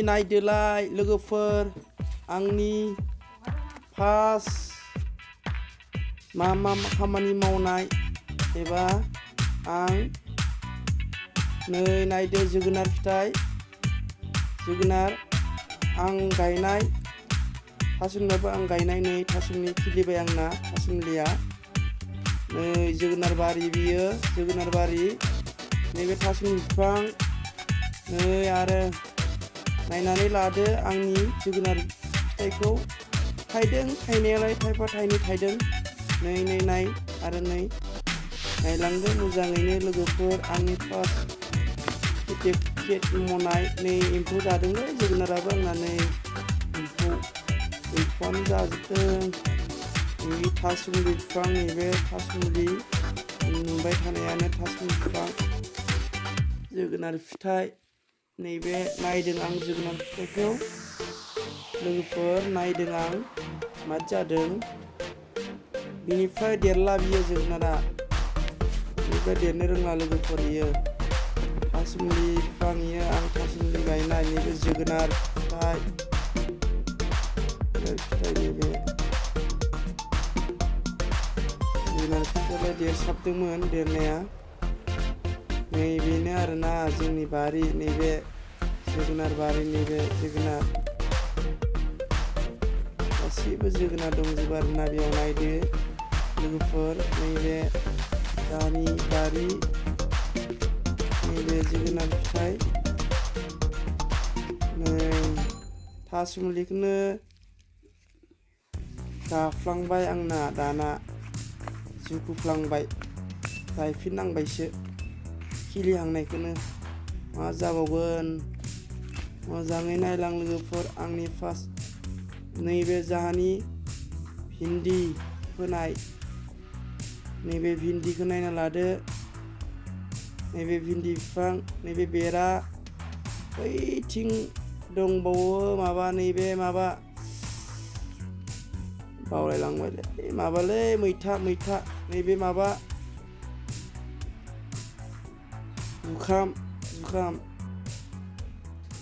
नायदोलाय लोगोफोर आंनि फार्स्ट मा खामानि मावनाय एबा आं नै नायदो जोगोनार फिथाइ जोगोनार आं गायनाय थासुमलियाबो आं गायनाय नै थासुमलि खिलिबाय आंना थासुमलिया नै जोगोनार बारि बियो जोगोनार बारि नैबे थासुमलि बिफां नै आरो नायनानै लादो आंनि जोगोनार फिथाइखौ थाइदों थाइनायालाय थाइफा थाइनै थाइदों नै नाय आरो नै नायलांदो मोजाङैनो लोगोफोर आंनि फार्स्ट खेत मावनाय नै एम्फौ जादोंलै जोगोनाराबो आंना नै एम्फौआनो जाजोबदों नै थासुमलि बिफां नैबे थासुमलि नुबाय थानायानो थासुमलि बिफां जोगोनार फिथाइ नैबे नायदों आं जोगोनार फिथाइखौ लोगोफोर नायदों आं मा जादों बिनिफ्राय देरला बियो जोगोनारा बेनिफ्राय देरनो रोंला लोगोफोर इयो थासुमलि बिफां इयो आं थासुमलि गायनाय नैबे जोगोनार फिथाइ नैबे जोगोनार फिथाइयालाय देरसाबदोंमोन देरनाया नै बेनो आरोना जोंनि बारि नैबे जोगोनार बारि नैबे जोगोनार गासिबो जोगोनार दंजोबो आरोना बेयाव नायदो लोगोफोर नैबे दानि बारि नैबे जोगोनार फिथाइ नै थासुमलिखौनो गाफ्लांबाय आंना दाना जुखुफ्लांबाय गायफिननांबायसो खिलिहांनायखौनो मा जाबावगोन मोजाङै नायलां लोगोफोर आंनि फार्स्ट नैबे जाहानि भिन्दि फोनाय नैबे भिन्दिखौ नायना लादो नैबे भिन्दि बिफां नैबे बेरा बैथिं दंबावो माबा नैबे माबा बावलायलांबायलै माबालै मैथा नैबे माबा जुखाम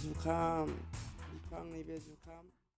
बिफां नैबे जुखाम